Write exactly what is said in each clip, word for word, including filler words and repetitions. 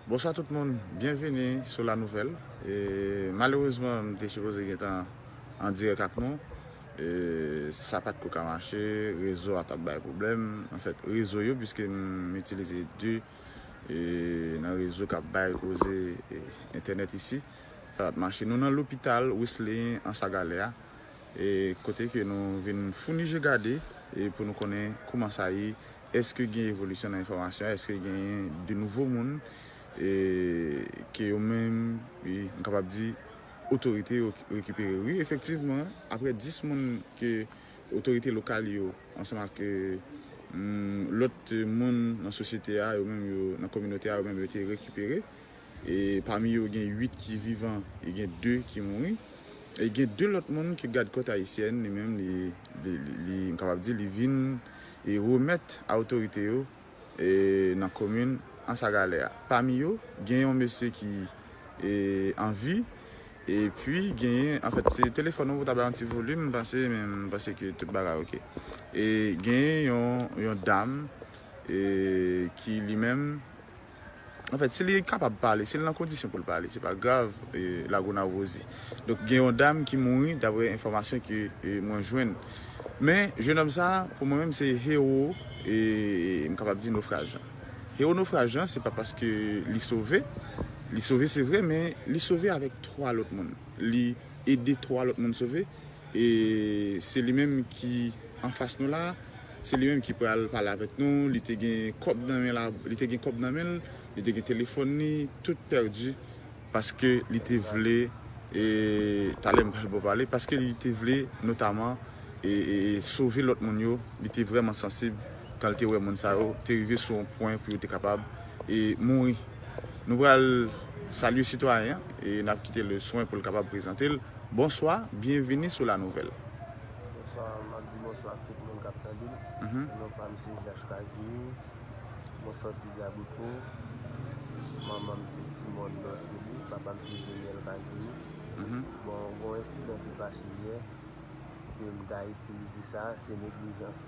Bonswa tout moun, byenvini sou La Nouvelle. E, malerezman, m te sipoze gentan an dirèk ak nou. E, sa pa t ko ka mache, rezo a t ap bay pwoblèm. Anfèt, rezo yo, piske m itilize de, e, nan rezo k ap bay koze, e, entènèt isi, sa pa t mache. Nou nan lopital Wesley Ansagalè a, e, kote ke nou vin founi je gade, e, pou nou konnen kòman sa ye, èske gen evolisyon nan enfòmasyon, èske genyen de nouvo moun, e, ke yo menm, e, m kapab di, otorite yo rekipere. Wi, efektivman, apre dis moun ke otorite lokal yo, ansanm ak, e, mm, lòt moun nan sosyete a, yo menm yo, nan kominote a, yo menm yo te rekipere. E pami yo, gen uit ki vivan e gen de ki mouri. E gen de lòt moun ke Gad Kòt Ayisyèn, li menm, li, li, li, li, m kapab di, li vin e remèt a otorite yo, e nan komin Ansagalè a. Pami yo, gen yon mesye ki, e, an vi, epi genyen, anfèt, se telefòn ou ta bay yon ti volim, m panse, men m panse ke tout bagay oke. E genyen yon, yon dam, e, ki li menm, anfèt, si li kapab pale, si l nan kondisyon pou l pale, se pa grav, e, Lagonaw Rosie. Donk, gen yon dam ki mouri, daprè enfòmasyon ke, e, mwen jwenn. Men, jennonm sa a, pou mwen menm, se ewo, e, m kapab di nofraj lan. Ewo nofraj lan, se pa paske li sove. Li sove, se vre, men li sove avèk twa lòt moun. Li ede twa lòt moun sove. E se li menm ki anfas nou la. Se li menm ki pral pale avèk nou. Li te gen kòb nan men la, li te gen kòb nan men l, li te gen telefòn li, tout pèdi paske li te vle, e talè m pral ba w pale, paske li te vle notaman, e, e, e sove lòt moun yo. Li te vrèman sansib kan l te wè moun sa yo te rive sou yon pwen pou yo te kapab, e mouri. Nou pral salye sitwayen an, e n ap kite l swen pou l kapab prezante l. Bonswa, byenvini sou La Nouvelle. Bonswa, m ap di bonswa ak tout moun k ap tande m. Mhm. Non pa m se Jach Kazimi. Mwen sòti Jaboutmo. Manman m se Simòn Dorcely, papa m se Jeniel Kazimi. Mhm. Bon, gen yon ensidan ki pase yè, ke m ta itilize sa, se neglijans.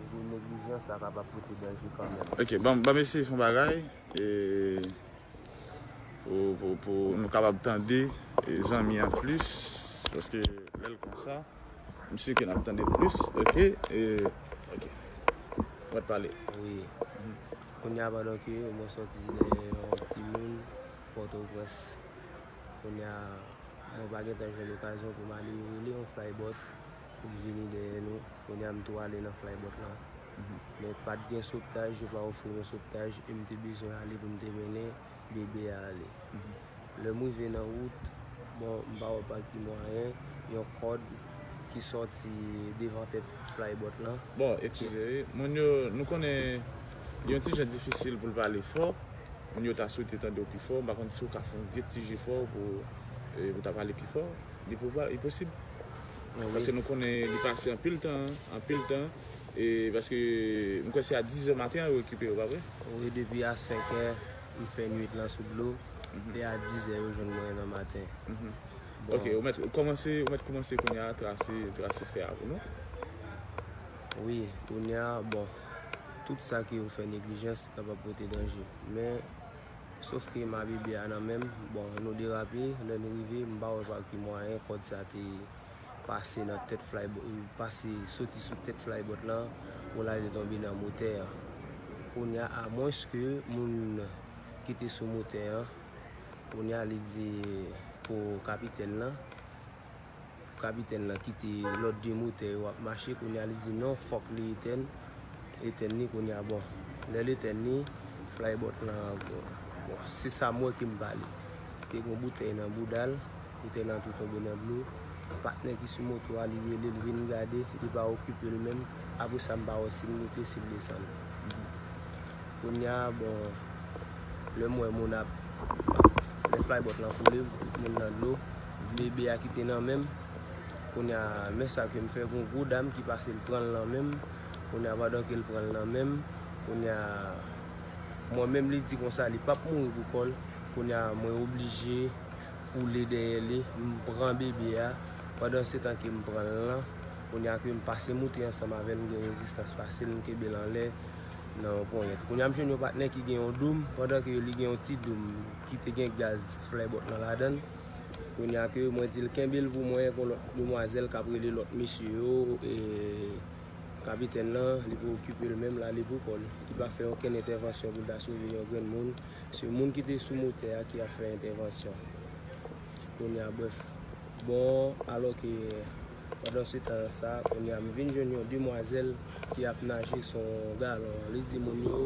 Epi neglijans sa kapab pote danje kanmenm. Ok, ban, ban m eseye fè yon bagay. E, pou, pou, pou nou kapab tande, e, zanmi an plis, paske lè l konsa, m si ke n ap tande l plis. Ok, e, ok. Mwen pale. Wi. Kounye a, pandan ke mwen sòti dèyè yon timoun Pòtoprens, kounye a, mwen pa gentan jwenn okazyon pou m ale rele yon flybot pou l vini dèyè nou. Kounye a, m tou ale nan flybot lan. Mhm. Men pa t gen sovtaj, yo pa ofri nou sovtaj, e m te bezwen ale pou m te mennen bebe a ale. Mhm. Lè m rive nan wout, bon, m pa wè pa ki mwayen, yon kòd ki sòti devan tèt flybot lan. Bon, eskize, wi. Moun yo, nou konnen li yon ti jan difisil pou l pale fò. Moun yo ta swete tande w pi fò. M pa konn si w ka fè yon vye ti jefò pou, e, pou ta pale pi fò. Li pou pa, li posib. Wi. Paske nou konnen li pase anpil tan, anpil tan. E paske m kwè se a dizè maten an yo rekipere w, pa vre? Wi, depi a senkè, m fè nwit lan sou dlo. Mhm. E a dizè yo jwenn mwen nan maten. Mhm. Bon. Ok, ou mèt kòmanse, ou mèt kòmanse kounye a trase, trase fè a pou nou. Wi, kounye a, bon, tout sa ke ou fè neglijans kapab pote danje. Men, sof ke m a bebe a nan men m, bon, nou derape, lè nou rive, m pa wè pa ki mwayen kòd sa te pase nan tèt flybot, pase soti sou tèt flybot lan, pou l ale tonbe nan motè a. Kounye a, amwenske moun ki te sou motè an, kounye a li di pou kapitèn lan, pou kapitèn lan kite lòd de motè yo ap mache, kounye a li di non, fòk li etèn, etèn li kounye a, bon, lè l etèn li, flybot lan, bon, se sa m wè ke m pale. Te gen yon boutèy nan bouda l, boutèy lan tou tonbe nan dlo. Patnè ki sou moto a, li rele l vin gade, li pa okipe l menm. Apre sa, m pa wè si l moute, si l desann. Kounye a, bon, lè m wè moun ap, lè flybot lan koule, tout moun nan dlo, bebe a kite nan men m. Kounye a, men sa ke m fè, gon gwo dam ki pase, l pran l nan men m. Kounye a, pandan ke l pran l nan men m, kounye a, mwen menm, li di konsa, li p ap mouri pou kò l. Kounye a, mwen oblije koule dèyè li, m pran bebe a. Pandan se tan ke m pran l lan, kounye a ke m pase moute ansanm avè l, m gen rezistans pase l, m kenbe l anlè. nan yon ponyèt. Kounye a m jwenn yon patnè ki gen yon doum, pandan ke li gen yon ti doum ki te gen gaz flèbòt lan ladan l. Kounye a ke mwen di l kenbe l pou mwen, gon lòt demwazèl k ap rele lòt mesye yo, e kapitèn lan, li pou okipe l menm, l ale pou kò l. Li pa fè okenn entèvansyon pou l ta sove yon grenn moun. Se moun ki te sou motè a ki ap fè entèvansyon. Kounye a, brèf. Bon, alò ke pandan se tan sa, kounye a m vin jwenn yon demwazèl ki ap naje sou yon galon. Li di moun yo,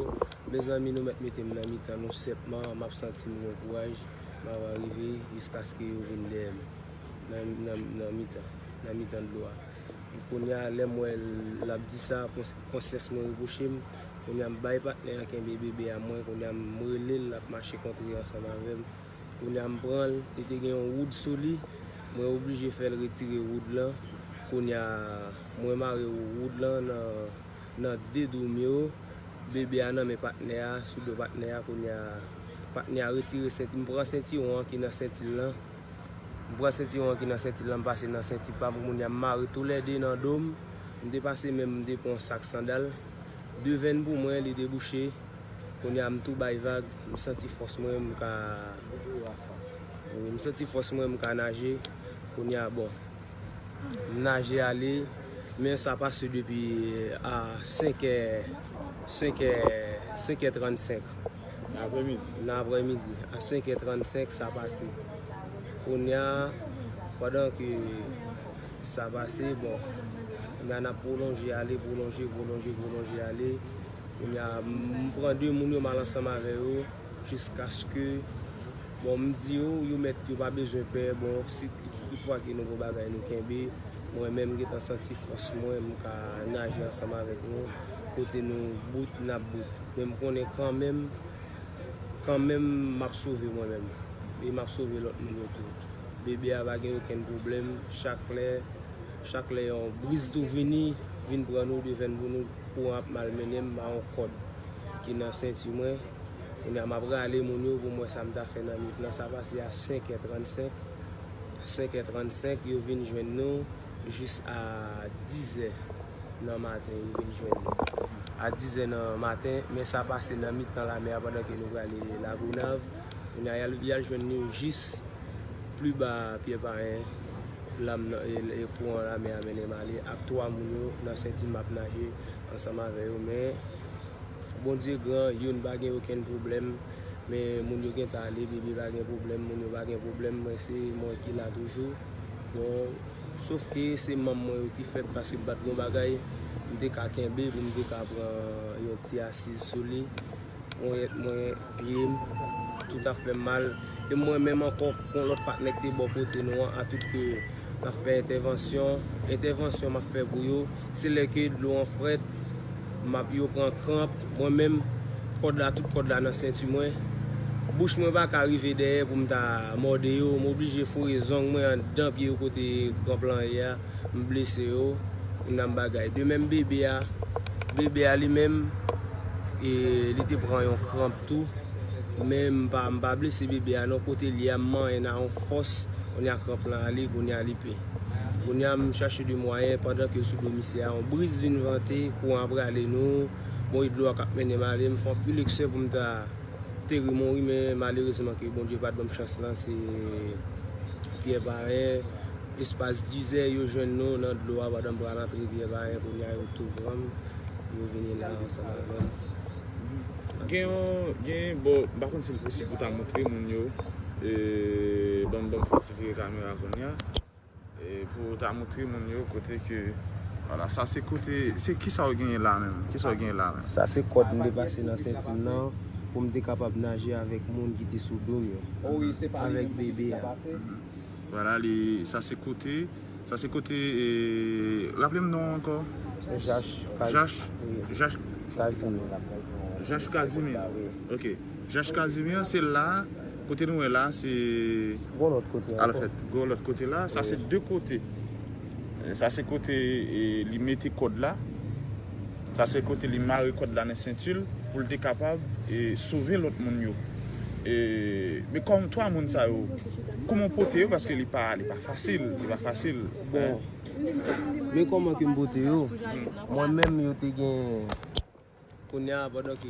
mezanmi, nou mèt mete m nan mitan nou sèpman, m ap santi m gen kouraj, m ap rive jiskaske yo vin dèyè m nan, nan, nan mitan, nan mitan dlo a. Kounye a, lè m wè l ap di sa, kons-, konsyans mwen repwoche m. Kounye a, m bay patnè a kenbe bebe a mwen. Kounye a, m rele l, l ap mache kontre ansanm avè m. Kounye a, m pran l, li te gen yon woud sou li. Mwen oblije fè l retire woud lan. Kounye a, mwen mare woud lan nan, nan de doum yo. Bebe a nan men patnè a, sou do patnè a. Kounye a, patnè a retire senti, m pran sentiwon an ki nan senti l lan. M pran sentiwon an ki nan senti l lan, m pase nan senti pa m. Kounye a, m mare toulède nan do m. M te pase menm, m te pran yon sak sandal. De venn pou mwen, li debouche. Kounye a, m tou bay vag, m santi fòs mwen, m ka, wi, m santi fòs mwen, m ka naje. Kounye a, bon, m naje ale, men sa pase depi a senk è, senk è, senk è trannsenk. Aprèmidi. Nan aprèmidi, a senk è trannsenk, sa pase. Kounye a, pandan ke sa pase, bon, kounye a, n ap pwolonje ale, pwolonje, pwolonje, pwolonje ale. Kounye a, m pran de moun yo, m al ansanm avè yo, jiskaske, bon, m di yo, yo mèt, yo pa bezwen pè, bon, si toutfwa ke nou gon bagay nou kenbe, mwen menm, m gentan santi fòs mwen, m ka naje ansanm avèk nou, kote nou bout, n ap bout. Men m konnen kanmenm, kanmenm, m ap sove mwen menm, e m ap sove lòt moun yo tou. Bebe a pa gen okenn pwoblèm, chak lè, chak lè yon briz tou vini, vin pran nou, de venn pou nou, kouran ap malmennen m a yon kòd ki nan senti mwen. Kounye a, m ap rale moun yo pou m wè sa m ta fè nan nwit lan. Sa pase a senk è trannsenk. Senk è trannsenk, yo vin jwenn nou jis a diz è nan maten, yo vin jwenn nou. A diz è nan maten, men sa pase nan mitan lamè a pandan ke nou prale Lagonav. Kounye a, y al, y al jwenn nou jis pli ba Pyè Payen, lam nan, e, e kouran lamè a mennen m ale ak twa moun yo nan senti m ap naje ansanm avè yo, men Bondye gran, youn pa gen okenn pwoblèm, men moun yo gentan ale, bebe pa gen pwoblèm, moun yo pa gen pwoblèm, mwen se mwen ki la toujou. Bon, sof ke se manm mwen yo ki fèb paske m pa t gon bagay, m te ka kenbe pou m te ka pran yon ti asiz sou li. Ponyèt mwen, pye m, tout ap fè m mal. E mwen menm ankò, gon lòt patnè ki te bò kote nou an, atout ke n ap fè entèvansyon. Entèvansyon m ap fè pou yo, se lè ke dlo an frèt, m ap, yo pran kranp. Mwen menm, kòd la, tout kòd la nan senti mwen. Bouch mwen pa ka rive dèyè pou m ta mòde yo. M oblije foure zong mwen anndan pye yo kote kranp lan ye a. M blese yo, m nan bagay. De menm bebe a, bebe a li menm, e, li te pran yon kranp tou. Men m pa, m pa blese bebe a non, kote li a, m manyen nan yon fòs, kounye a kranp lan ale, kounye a li pe. Kounye a m chache de mwayen, pandan ke sou do misye a, yon briz vin vante, kouran ap rale nou, bon, e dlo a k ap mennen m ale, m fè anpil eksè pou m ta te ri mouri, men malerezman ke Bondye pa t ban m chans lan, se Pyè Payen, espas diz è, yo jwenn nou nan dlo a pandan m pral antre Pyè Payen, kounye a yo tou pran m, yo vini la ansanm avè m. Gen yon, gen, bon, m pa konn si l posib pou ta montre moun yo, e, ban m, ban m fè ti vire kamera kounye a. E pou ta montre moun yo kote ke, vwala, sa se kote, se kisa w genyen la menm? Kisa w genyen la menm? Sa se kòd m te pase nan senti m nan pou m te kapab naje avèk moun ki te sou do m yo. Avèk bebe a. Vwala, li, sa se kote, sa se kote, e, raple m non ankò? Jach Kaz-, Jach, wi. Jach Kazimir. Jach Kazimir. Wi. Ok. Jach Kazimir, se la, kote nou wè la, se Gon lòt kote ankò. Alfèt, gon lòt kote la, sa se de kote. Sa se kote, e, li mete kòd la. Sa se kote li mare kòd la nan senti l pou l te kapab, e, sove lòt moun yo. E, men kòm twa moun sa yo, kòman w pote yo? Paske li pa, li pa fasil, li pa fasil. Bon, men kòman ke m pote yo? Mwen menm, yo te gen Kounye a, pandan ke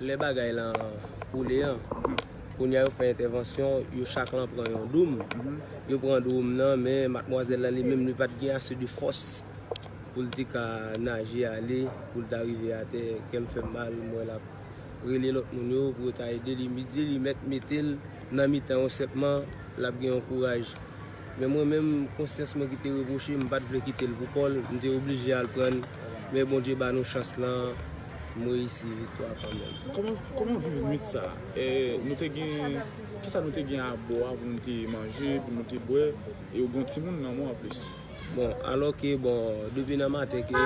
lè bagay lan koule an, kounye a yo fè entèvansyon, yo chak lan pran yon doum. Yo pran doum nan, men madmwazèl la li menm li pa t gen ase de fòs pou l te ka naje ale, pou l ta rive atè. Kè m fè m mal, m wè l ap rele lòt moun yo pou yo ta ede li. Mi di li mèt mete l nan mitan yon sèpman, l ap gen yon kouraj. Men mwen menm, konsyans mwen ki te repwoche m, m pa t vle kite l pou kò l, m te oblije al pran l. Men Bondye ba nou chans lan, m reyisi viktwa kanmenm. Kòman, kòman w viv nwit sa a? E, nou te gen, kisa nou te gen abò a pou nou te manje, pou nou te bwè, e w gen yon timoun nan men w anplis? Bon, alò ke, bon, depi nan maten ke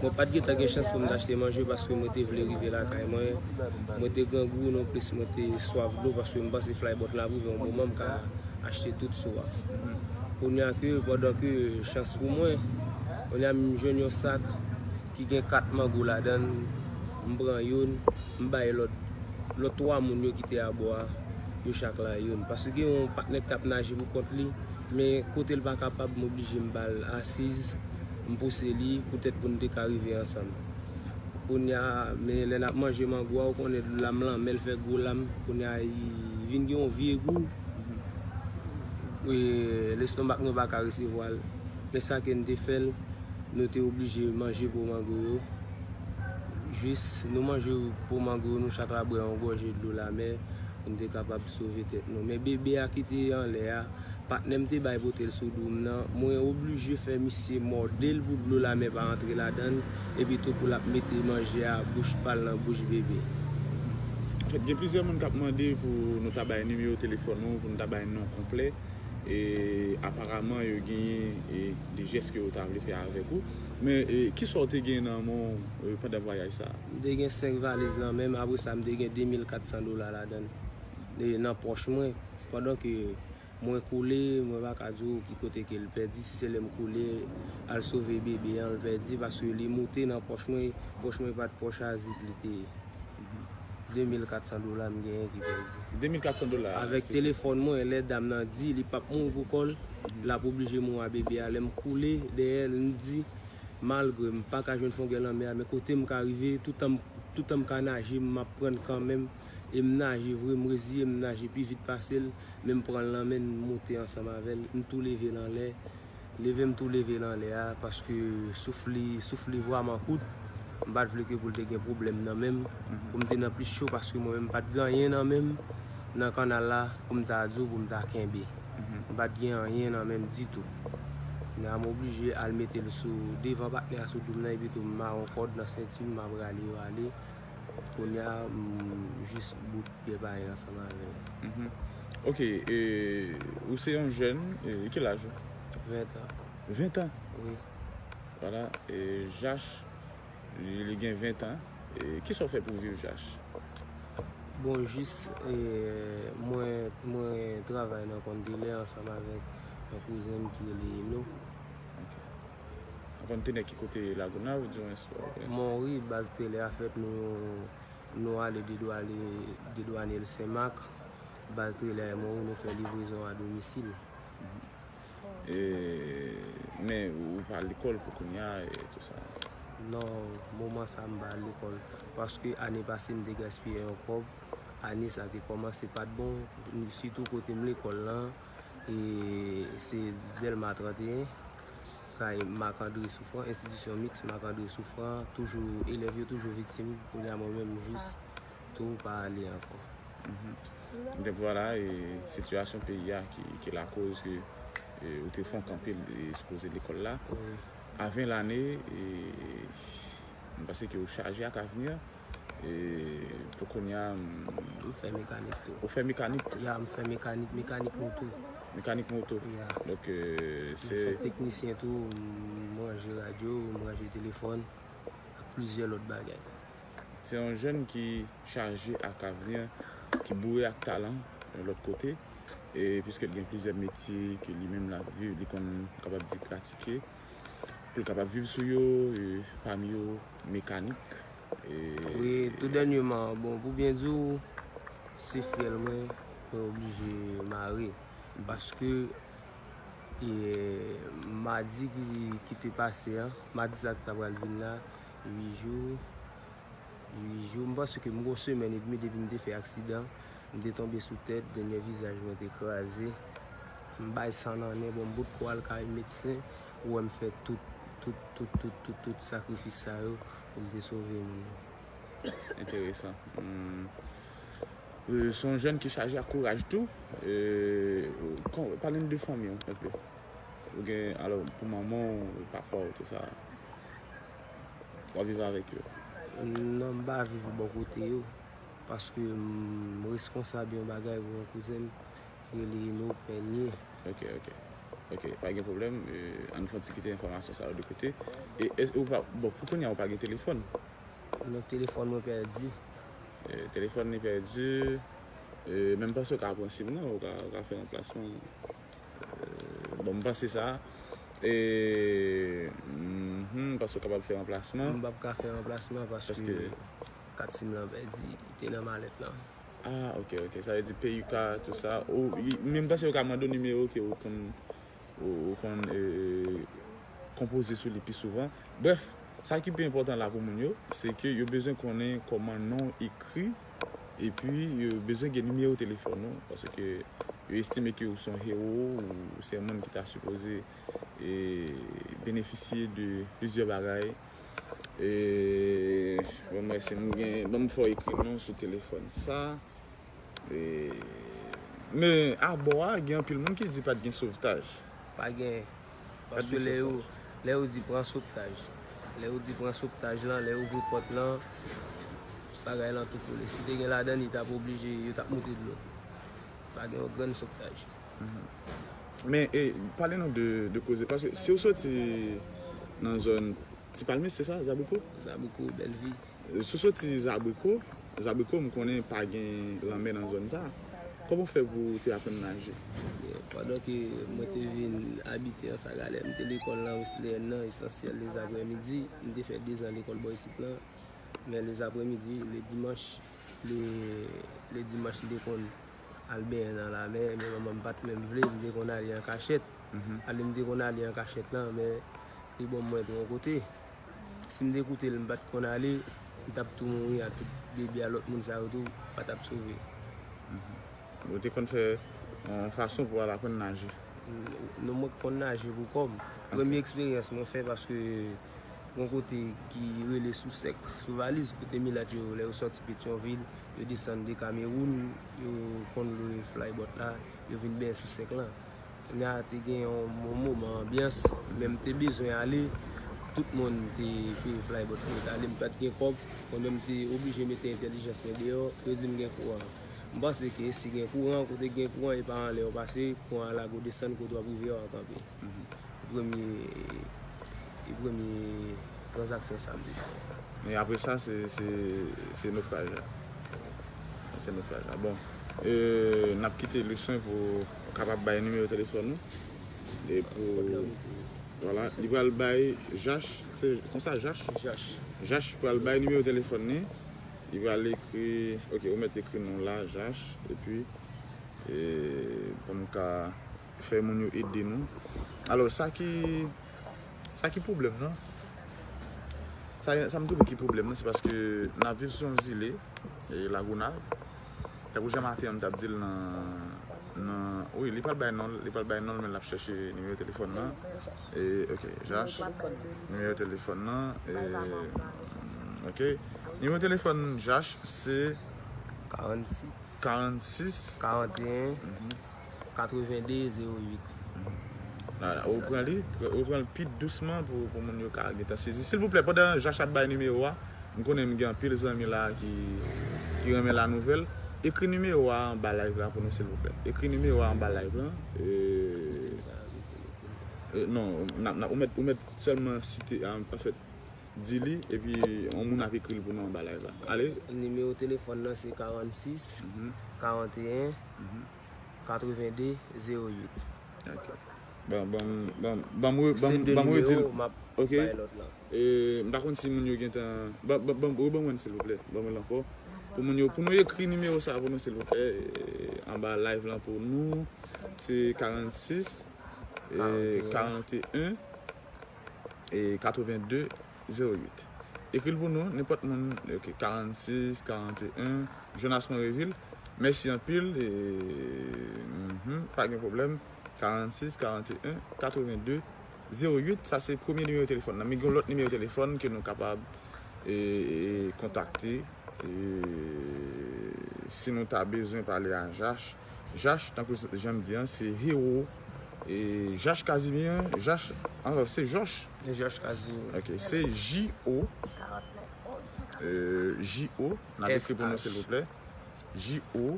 mwen pa t gentan gen chans pou m t achte manje paske mwen te vle rive lakay mwen. Mwen te grangou nonplis, mwen te swaf dlo paske m panse flybot la ap rive yon moman m ka achte tout swaf. Kounye a ke, pandan ke chans pou mwen, kounye a m jwenn yon sak ki gen kat mango ladan l, m pran youn, m bay lòt, lòt twa moun yo ki te abò a, yo chak la youn. Paske gen yon patnè k t ap naje pou kont li, men kote l pa kapab, m oblije m ba l asiz, m pouse li, poutèt pou n te ka rive ansanm. Kounye a, men lè n ap manje mango a, ou konnen dlo lam lan, men l fè gwo lam, kounye a, li vin gen yon vye gou, e, lestomak nou pa ka resevwa l. Men sa ke n te fè l, nou te oblije manje po mango yo. Jis nou manje po mango yo, nou chak la bwè yon gòje dlo lamè pou n te kapab sove tèt nou. Men bebe a ki te anlè a, patnè m te bay pote l sou do m nan, mwen oblije fè misye mòde l pou dlo lamè pa antre ladan l, epi tou pou l ap mete manje a bouch pa l nan bouch bebe. Anfèt, gen plizyè moun k ap mande pou nou ta bay nimewo telefòn ou, pou nou ta bay non konplè. E aparaman, yo genyen, e, de jès ke yo ta vle fè avèk ou. Men, e, kisa w te gen nan men w, e, pandan vwayaj sa a? M te gen senk valiz nan men m, apre sa, m te gen de mil kat san dola ladan l, e, nan pòch mwen. Pandan ke mwen koule, mwen pa ka di w ki kote ke l pèdi, si se lè m koule, al sove bebe an, l pèdi, paske li moute nan pòch mwen, pòch mwen pa t pòch a zip li te ye. De mil kat san dola m genyen ki pèdi. De mil kat san dola. Avèk telefòn mwen, lè dam nan di li p ap mouri pou kò l, l ap oblije mouri a bebe a. Lè m koule dèyè l, m di, malgre m pa ka jwenn fongè lanmè a, men kote m ka rive, toutan m, toutan m ka naje, m ap pran l kanmenm. E m naje vre, m reziye m naje pi vit pase l, men m pran l nan men l, m moute ansanm avè l, m tou leve l anlè. Leve m tou leve l anlè a, paske souf li, souf li vrèman kout. M pa t vle ke pou l te gen pwoblèm nan men m, pou m te nan plis cho, paske mwen menm m pa t gen anyen nan men m, nan kannal la, pou m ta di w, pou m ta kenbe. M pa t gen anyen nan men m ditou. Kounye a m oblije al mete l sou devan patnè a sou do m nan, epi tou m mare yon kòd nan senti m, m ap rale yo ale. Kounye a, m jis bout de bagay ansanm avè l. Mhm. Ok, e, ou se yon jèn, e, ki laj ou? Ven an. Ven an? Wi. Vwala, e, Jach, li, li gen ven an. E, kisa w fè pou viv, Jach? Bon, jis, e, mwen, mwen travay nan konn telè ansanm avèk yon kouzen m ki rele Eno. Ok. Nan konn telè ki kote Lagonav, di mwen, si w ap konnen. Monri, baz telè a fèt, nou, nou ale dedwane, dedwane l Senmak, baz telè a Monri, nou fè livrezon a domisil. E, men ou pa al lekòl pou kounye a e tou sa? Non, moman sa m pa al lekòl, paske ane pase m te gaspiye yon kòb, ane sa te kòmanse pa t bon, sitou kote m lekòl lan, e se Dèlma trannteyen, kay Marc André Souffrant, enstitisyon miks Marc André Souffrant, toujou, elèv yo toujou viktim, kounye a mwen menm jis tou pa ale ankò. Mhm. Donk vwala, e sitiyasyon peyi a ki, ki lakoz ke, e, ou te fè yon kanpe, e, sou koze lekòl la. Wi. A ven lane, e, m panse ke ou chaje ak avni an. E, pou kounye a, m... M fè mekanik tou. Ou fè mekanik tou? Ya, m fè mekanik, mekanik moto. Mekanik moto? Ya. Donk, e, se... M fè teknisyen tou, m ranje radyo, m ranje telefòn, ak plizyè lòt bagay. Se yon jèn ki chaje ak avni, ki boure ak talan, yon lòt kote, e piske l gen plizyè metye ke li menm l ap viv, li konn, kapab di, pratike, pou l kapab viv sou yo, e pami yo, mekanik. E... Wi, tou dènyèman, bon, pou byen di w, se fyèl mwen, mwen oblije mare. Paske, e, madi ki, ki te pase an, madi sa ki ta pral vin la, uit jou, uit jou. M panse ke m gen yon semèn edmi depi m te fè aksidan. M te tonbe sou tèt, dènye vizaj mwen te kraze. M bay san nan nen, bon, m bout kou al kay medsen. Ou wè m fè tout, tout, tout, tout, tout, tout sakrifis sa yo pou m te sove moun yo. Enteresan. Hmm. Euh, se yon jèn ki chaje ak kouraj tou. Euh, kon- pale n de fanmi w enpe. Ou gen, alò, pou manman w, papa w, tout sa. W ap viv avèk yo. Non, m pa viv bò kote yo. Paske m reskonsab yon bagay pou yon kouzen m ki rele Eno Pènye. Ok, ok. Ok, pa gen pwoblèm. Euh, ann fè yon ti kite enfòmasyon sa yo de kote. E, e ou pa, bon, pou kounye a, ou pa gen telefòn? Non, telefòn mwen pèdi. Eh, telefòn li pèdi. Eh, men m panse w ka pran sim nan, ou ka, ou ka fè ranplasman. Eh, bon, m panse sa. E, mhm, m panse w kapab fè ranplasman. M p ap ka fè ranplasman paske Paske kat sim lan pèdi, li te nan malèt lan. Ah, ok, ok. Sa vle di P U K, tout sa. Ou, men m panse yo ka mande w nimewo ke ou konn ou, ou konn eh, konpoze sou li pi souvan. Brèf, sa ki pi enpòtan la pou moun yo, se ke yo bezwen konnen kòman non w ekri, epi yo bezwen gen nimewo telefòn ou, paske yo estime ke ou se yon hewo, ou se yon moun ki ta sipoze eh, benefisye de plizyè bagay. Eh, ban m wè si m gen, ban m fè w ekri non sou telefòn sa. E, men abò a, gen anpil moun ki di pa t gen sovtaj. Pa gen. Paske lè yo, lè yo di pran sovtaj, lè yo di pran sovtaj lan, lè yo ouvri pòt lan, bagay lan tou koule. Si te gen ladan, li t ap oblije, yo t ap moute dlo. Pa gen yon grenn sovtaj. Men, e, pale nou de, de koze, paske si w soti nan zòn Ti Palmis, se sa, Zabriko? Zabriko, Bèlvi. Si w soti Zabriko, Zabriko, m konnen pa gen lanmè nan zòn sa. Kòman w fè pou w te aprann naje? Pandan ke mwen te vin abite Anse à Galets, m te lekòl nan Wesleyèn nan, esansyèl, lèzaprèmidi. M te fè dezan lekòl bò isit lan. Men lèzaprèmidi, ledimanch, le, ledimanch, m te konn al benyen nan lamè, men manman m pa t menm vle, m te konn ale an kachèt. Ale m te konn ale an kachèt lan, men li ban m mwen pou yon kote. Si m te koute l, m pa t konn ale, m t ap tou mouri a tout bebe a lòt moun sa yo tou pa t ap sove. Ou te konn fè yon fason pou w al aprann naje? Non, mwen konn naje pou kò m. Premye eksperyans mwen fè paske yon kote ki rele Sou Sèk, sou Valiz, kote milat yo, lè yo sòti Petyonvil, yo desann de Kamewoun, yo konn lwe flybòt la, yo vin benyen Sou Sèk lan. Kounye a te gen yon, yon moman anbyans, men m te bezwen ale, tout moun te peye flybòt pou yo t ale, m pa t gen kòb, mwen menm m te oblije mete entèlijans mwen deyò, yo di m gen kouran. M panse ke si gen kouran, kote gen kouran, e pa anlè w pase, kouran an lage w desann kote w ap rive a w kanpe. Premye, e premye tranzaksyon sa m te fè. E apre sa, se, se, se nofraj la. Se nofraj la. Bon, e, n ap kite Luswen pou kapab bay nimewo telefòn nou. E pou, vwala, li pral bay Jach, se konsa Jach? Jach. Jach pral bay nimewo telefòn li. Li pral ekri, ok, ou mèt ekri non la, Jach, epi, e, pou m ka fè moun yo ede nou. Alò, sa ki, sa ki pwoblèm nan? Sa, sa m twouve ki pwoblèm nan, se paske n ap viv sou yon zile, e, Lagonav. Tankou Jan Maten an, m t ap di l nan, nan, wi, li pral bay non l, li pral bay non l, men l ap chèche nimewo telefòn nan. E, ok, Jach, nimewo telefòn nan, e, ok. Nimewo telefòn Jach, se karannsis, karannsis, karanteyen, katrevenn de, zewo uit. Vwala, ou pran li, ou pran l pi dousman pou, pou moun yo ka gentan sezi. Silvouplè, pandan Jach ap bay nimewo a, m konnen m gen anpil zanmi la ki, ki renmen lanouvèl. Ekri nimewo a anba live la pou nou, silvouplè. Ekri nimewo a anba live la. E, e, non, n ap, n ap, ou mèt, ou mèt sèlman site, an, anfèt, di li, epi yon moun ap ekri l pou nou anba live la. Ale. Nimewo telefòn nan se karannsis, karanteyen, katrevenn de, zewo uit. Ok. Bon, bon, bon, bon, mwen, bon, bon, mwen di l. M ap bay lòt la. E, m pa konn si moun yo gentan, bon, bon, bon, bon, bon, mwen, silvouplè. Bon, mwen ankò. Pou moun yo, pou nou ekri nimewo sa pou nou, silvouplè, e, anba live lan pou nou, se karannsis, e, karanteyen, e, katrevenn de, zewo uit. Ekri l pou nou, nenpòt moun. Ok, karannsis, karanteyen, Jonas Monrevil. Mèsi anpil. E, mhm, pa gen pwoblèm. Karannsis, karanteyen, katrevenndez, zewo uit. Sa se premye nimewo telefòn nan. Men gen yon lòt nimewo telefòn ke nou kapab, e, e, kontakte. E, si nou ta bezwen pale a Jach, Jach, tankou jan m di an, se Hero. E Jach Casimir, Jach, alò, se Jòch. Jòch Casimir. Ok, se J O, e, J O, n ap ekri pou nou, silvouplè. J O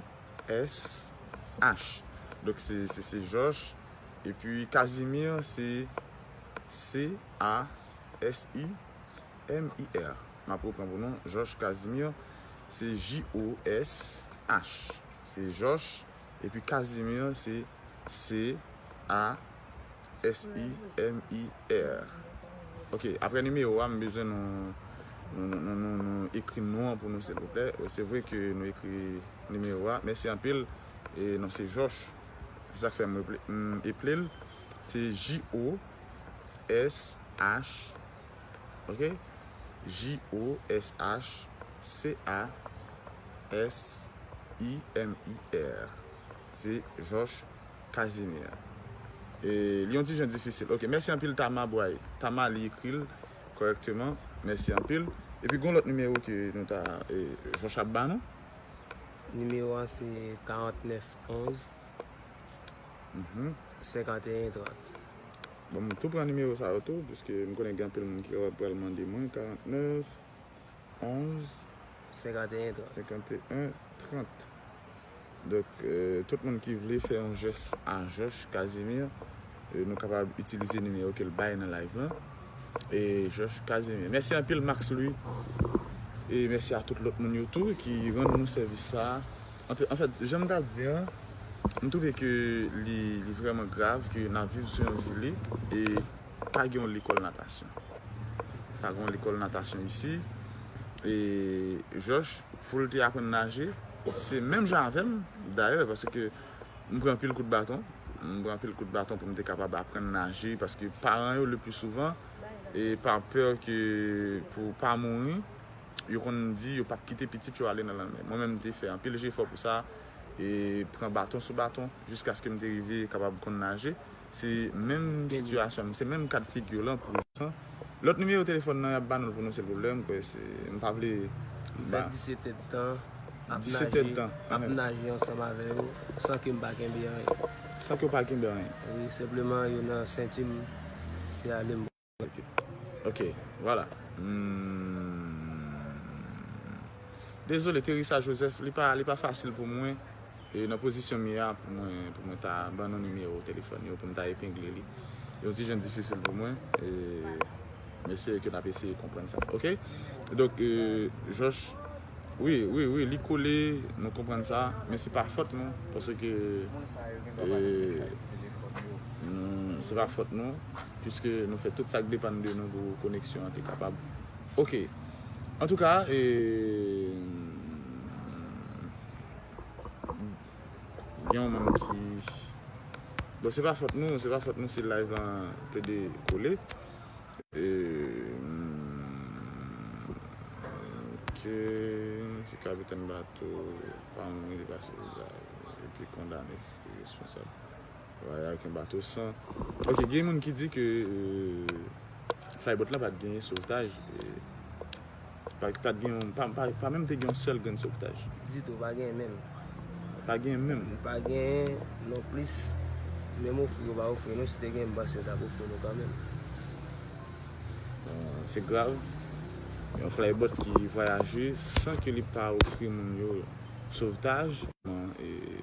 S H. Donk, se, se, se Jòch. Epi Casimir, se C A S I M I R. M ap repran pou nou. Jòch Casimir, se J O S H. Se Jòch. Epi Casimir, se C A S I M I R. Ok, apre nimewo a, m bezwen nou, nou, nou, nou, nou, nou ekri non an pou nou, silvouplè. Se vre ke nou ekri nimewo a. Mèsi anpil. E non, se Jòch. Se sa k fè m eple-, m eple l. Se J O S H. Ok? J O S H C A S I M I R. Se Jòch Casimir. E, li yon ti jan difisil. Ok, mèsi anpil, Tama Bway. Tama, li ekri l kòrèkteman. Mèsi anpil. Epi, gon lòt nimewo ke nou ta, e, Jòch ap ba nou. Nimewo a se karantnèf onz, mhm, senkanteyen trant. Bon, m tou pran nimewo sa yo tou, piske m konnen gen anpil moun ki pral mande mwen, karantnèf onz, senkanteyen trant. Senkanteyen trant. Donk, e, tout moun ki vle fè yon jès a Jòch Casimir, e, nou kapab itilize nimewo ke l bay nan live lan. E Jòch Casimir. Mèsi anpil, Max Louis. E mèsi a tout lòt moun yo tou ki rann nou sèvis sa a. An, anfèt, jan m t ap di an, m twouve ke li, li vrèman grav ke n ap viv sou yon zile e pa gen yon lekòl natasyon. Pa gen yon lekòl natasyon isi. E Jòch, pou l te aprann naje, se menm jan avè m, dayè, paske m pran anpil kout baton. M pran anpil kout baton pou m te kapab aprann naje, paske paran yo, le pli souvan, e pa pè ke pou pa mouri, yo konn di yo p ap kite pitit yo ale nan lanmè. Mwen menm, m te fè anpil jefò pou sa, e pran baton sou baton, jiskaske m te rive kapab konn naje. Se menm sitiyasyon, se menm kad figi lan pou Jòch. Lòt nimewo telefòn nan, y ap ba nou l pou nou, silvouplè. M kwè se, m pa vle. M fè disèt èdtan ap naje, ap naje ansanm avè yo, san ke m pa kenbe anyen. San ke w pa kenbe anyen. Wi, senpleman, yo nan senti m, se ale m. Ok, vwala. Hmm. Dezole, Teresa Joseph, li pa, li pa fasil pou mwen, e, nan pozisyon m ye a, pou mwen, pou mwen ta ban nou nimewo telefòn yo, pou m ta epengle li. Yon ti jan difisil pou mwen, e, m espere ke n ap eseye konprann sa. Ok? Donk, e, Jòch, wi, wi, wi, li kole, nou konprann sa, men se pa fòt nou, paske, e, nou, se pa fòt nou, piske nou fè tout sa k depann de nou pou koneksyon an te kapab. Ok. Antouka, e, gen yon moun ki, bon, se pa fòt nou, se pa fòt nou si live lan plede kole. E, hmm, ok, si kapitèn bato pa mouri, li pase, li kondane, li responsab. Vwala, avèk yon bato san. Ok, gen moun ki di ke, e, flybot lan pa t genyen sovtaj. E, pa, pa t gen, pa, pa, pa menm te gen yon sèl grenn sovtaj. Ditou, pa genyen menm. Pa genyen menm. Pa genyen non plis. Menm ofri yo pa ofri nou, si te gen, m panse yo t ap ofri nou kanmenm. Bon, se grav. Yon flybot ki vwayaje san ke li pa ofri moun yo sovtaj. Bon, e,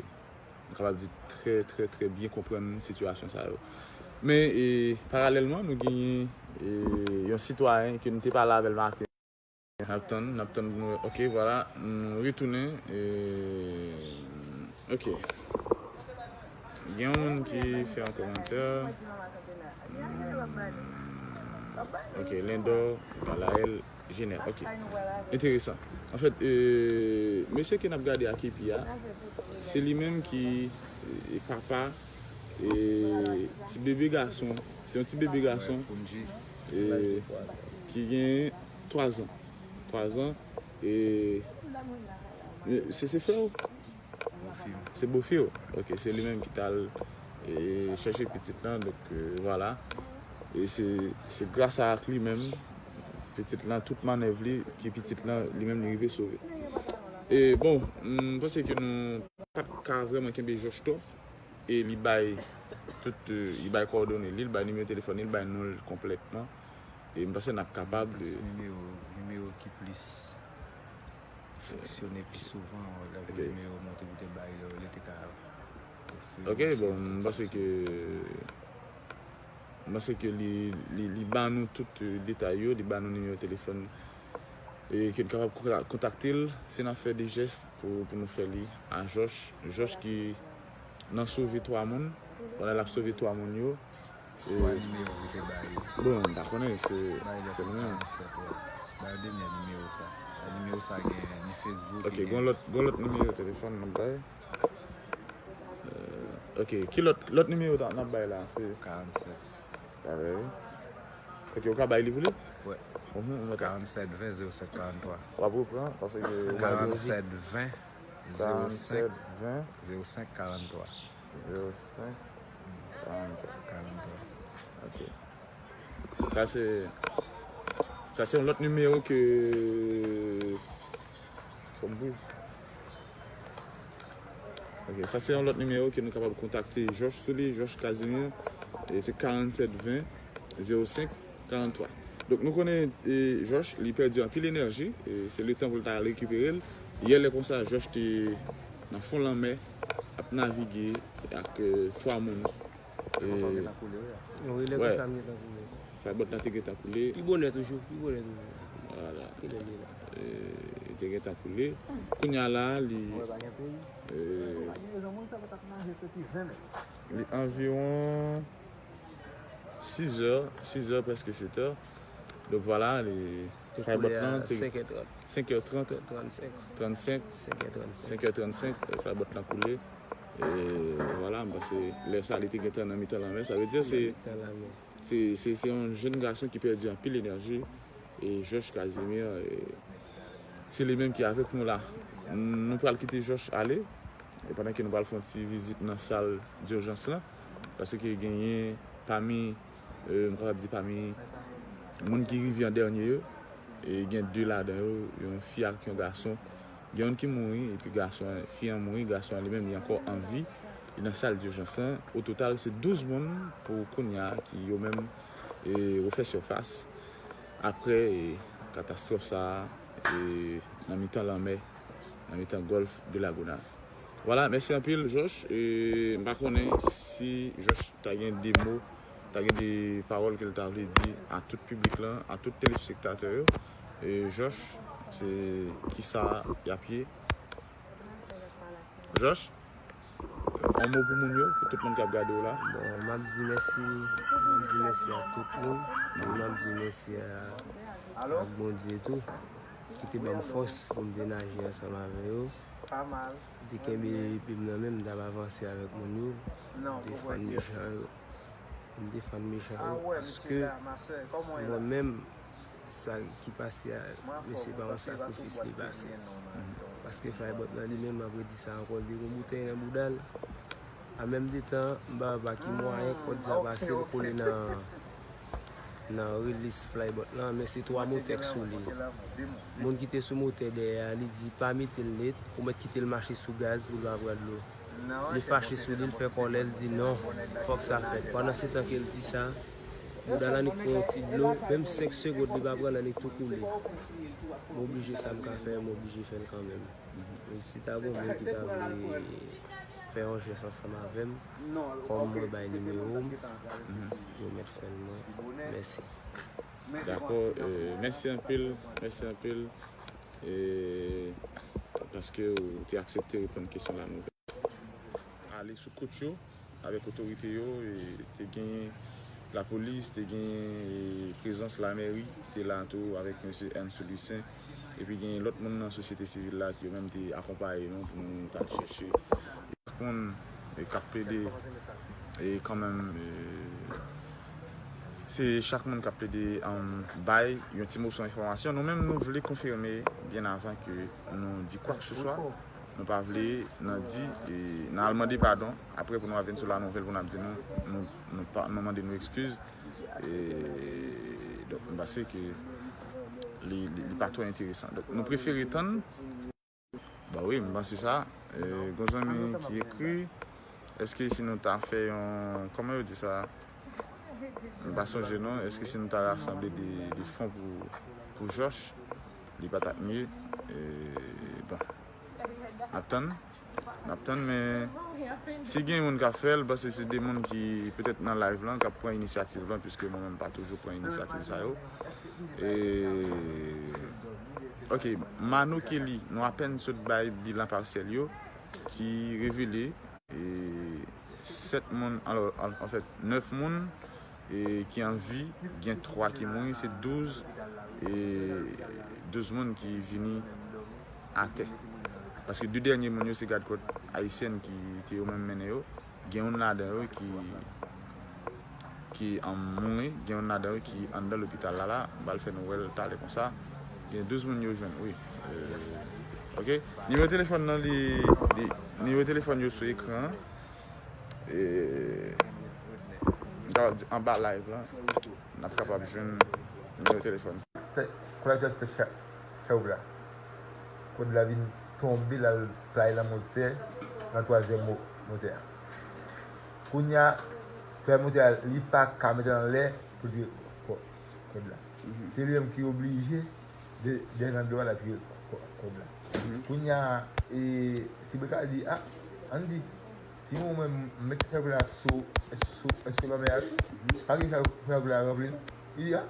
nou kapab di trè, trè, trè byen konprann sitiyasyon sa yo. Men, e, paralèlman, nou genyen, e, yon sitwayen ke nou te pale avè l maten. N ap tann, n ap tann pou nou. Ok, vwala, nou retounen. E, ok. Gen yon moun ki fè yon kòmantè. Hmm. Ok, Lendor Galaël Jenè. Ok. Enteresan. Anfèt, e, mesye ke n ap gade ak epi a, se li menm ki, e, papa, e, ti bebe gason. Se yon ti bebe gason, e, ki gen twa zan. Twa zan. E se, se frè w? Se bofi w? Ok, se li menm ki t al e, chèche pitit lan, donk, euh, vwala. E se, se gras a ak li menm, pitit lan, tout mannèv li, ki pitit lan, li menm li rive sove. E bon, m panse ke nou pa t ka vrèman kenbe Jòch twòp, e li bay tout, euh, li bay kòdone li, li bay nimewo telefòn li, li bay non l konplètman. E m panse n ap kapab. Plis nimewo, nimewo ki plis fonksyone pi souvan, lè pou nimewo monte pou te bay yo, li te ka ofri. Ok, bon, m panse ke, m panse ke li, li, li ba nou tout, euh, detay yo, li ba nou nimewo telefòn, e ke n kapab konta-, kontakte l, si n ap fè de jès pou, pou nou fè li a Jòch, Jòch ki nan sove twa moun, pandan l ap sove twa moun yo. Twa nimewo ki te ba yo. Bon, m pa konnen, se, se li menm. Bay dènye nimewo sa. Nimewo sa gen ni Facebook, ok, gen gon lòt, gon lòt nimewo telefòn nou bay. Euh, ok, ki lòt, lòt nimewo ta, n ap bay la? Se karannsèt. Parèy. Ok, ou ka bay li pou li? Wi. Mhm, ou mèt. Karannsèt ven zewo senk karanntwa. W ap repran, paske ou bay li. Karannsèt ven zewo senk, karannsèt ven zewo senk karanntwa. Zewo senk, karanntwa. Karanntwa. Ok. Sa se, sa se yon lòt nimewo ke, fò m priz. Ok, sa se yon lòt nimewo ke nou kapab kontakte Jòch sou li, Jòch Casimir. E se karannsèt ven zewo senk karanntwa. Donk, nou konnen, e, Jòch, li pèdi anpil enèji, e se letan pou l ta al rekipere l. Yè lè konsa, Jòch te nan fon lanmè, ap navige ak, e, twa moun. E, wi, lè konsa m gentan koule. Flybot la te gentan koule. Pi bonè toujou, pi bonè toujou. Vwala. Kilè l ye la? E, li te gentan koule. Kounye a la, li, e, li anviwon sizè, sizè, prèske setè. Donk vwala, li, flybot lan te senk è trant. Senk è trant. Trannsenk. Trannsenk. Senk è trannsenk. Senk è trannsenk, flybot lan koule. E vwala, m panse lè sa li te gentan nan mitan lanmè. Sa vle di se, se, se, se yon jèn gason ki pèdi anpil enèji. E Jòch Casimir, e, se li menm ki avèk nou la. Nou pral kite Jòch ale, e pandan ke nou pral fè yon ti vizit nan sal dijans lan, paske genyen pami, e, m kapab di pami moun ki rive an dènye yo, e gen de ladan yo, yon fi ak yon gason. Gen youn ki mouri, epi gason an, fi an mouri, gason an li menm, li ankò an vi, li nan sal dijans lan. O total, se douz moun pou kounye a ki yo menm, e, refè sifas. Aprè, e, katastwòf sa a, e, nan mitan lanmè, nan mitan gòlf de Lagonav. Vwala, mèsi anpil, Jòch. E, m pa konnen si Jòch ta gen de mo, ta gen de pawòl ke l ta vle di a tout piblik lan, a tout telespektatè yo. E, Jòch, se kisa y ap ye? Jòch? Yon mo pou moun yo, pou tout moun k ap gade w la. Bon, m ap di mèsi, m ap di mèsi a tout moun. E m ap di mèsi a, ak Bondye tou, ki te ban m fòs pou m te naje ansanm avè yo. M te kenbe epi m nan men m, m t ap avanse avèk moun yo. M te fann mechan yo. M te fann mechan yo, paske mwen menm, sa ki pase a, mesye, pa yon sakrifis li pase. Paske flybot lan li menm, m ap redi sa ankò, li te gen boutèy nan bouda l. An menm de tan, m pa wè pa ki mwayen kòd sa pase, l kole nan, nan relis flybot lan, men se twa motè k sou li. Moun ki te sou motè dèyè a, li di pa mete l nèt, ou mèt kite l mache sou gaz pou l pa pran dlo. Li fache sou li, l fè kòlè, l di non, fòk sa fèt. Pandan se tan ke l di sa, bouda l annik pran yon ti dlo, menm senk segonn li pa pran l, annik tou koule. M oblije, sa m ka fè, m oblije fè l kanmenm. Si ta gen moun ki ta vle fè yon jès ansanm avè m, kòm mwen bay nimewo m, yo mèt fè l mwen. Mèsi. Dakò, e, mèsi anpil, mèsi anpil, e, paske ou te aksepte reponn kesyon la nou ale sou kout yo avèk otorite yo, e te gen lapolis, te gen, e, prezans lamèri ki te la tou avèk mesye Ernst Louissaint, epi gen lòt moun nan sosyete sivil la ki yo menm te akonpaye nou pou nou t al chèche. Moun, e, k ap plede, e, kanmenm, e, Se chak moun k ap plede, um, bay yon ti moso enfòmasyon. Nou menm, nou vle konfime byen avan ke nou di kwa ke se swa. Nou pa vle nan di, e, nan al mande padon. Apre, pou nou al vin sou la nouvèl, pou n ap di nou, nou, nou, pa, nou mande nou ekskiz. E, donk, m panse ke li, li, li pa twò enteresan. Donk, nou prefere tann. Ba wi, m panse sa. E, gon zanmi ki ekri, èske si nou ta fè yon, kòman yo di sa? M pa sonje non. Èske si nou ta rasanble de, de fon pou, pou Jòch, li pa t ap miye? E, bon, n ap tann. N ap tann, men si gen moun k ap fè l, m panse se de moun ki petèt nan live lan, k ap pran inisyativ lan, piske mwen menm pa toujou pran inisyativ sa yo. E, ok, Mano Kelly, nou apèn sot bay bilan pasyèl yo, ki revele, e, sèt moun, alò, an, anfèt, nèf moun, e, ki an vi, gen twa ki mouri, se douz, e, douz moun ki vini atè. Paske de dènye moun yo se gad kòt ayisyèn ki te yo menm mennen yo. Gen youn ladan yo ki, ki, um, mouri, gen youn ladan yo ki anndan lopital la la. M pral fè nou wè l talè konsa. Gen douz moun yo jwenn, wi. E, ok. Nimewo telefòn nan, li, li, nimewo telefòn yo sou ekran an. E, m kapab di anba live lan, n ap kapab jwenn nimewo telefòn sa. Fè, kòlèktè fè cha-, chawoup la. Kòd la vin tonbe, l al play nan motè, nan twazyèm mo-, motè a. Kounye a, twazyèm motè a, li pa ka mete l anlè pou l tire kò-, kòd la. Se li menm ki oblije de, desann dlo a, l al tire kò-, kòd la. Kounye a, e, Sibrika di, a, ann di, si mwen, mwen, m met chawoup la sou, sou, sou lanmè a, pa gen chawoup la ranpli, non. Li di, a,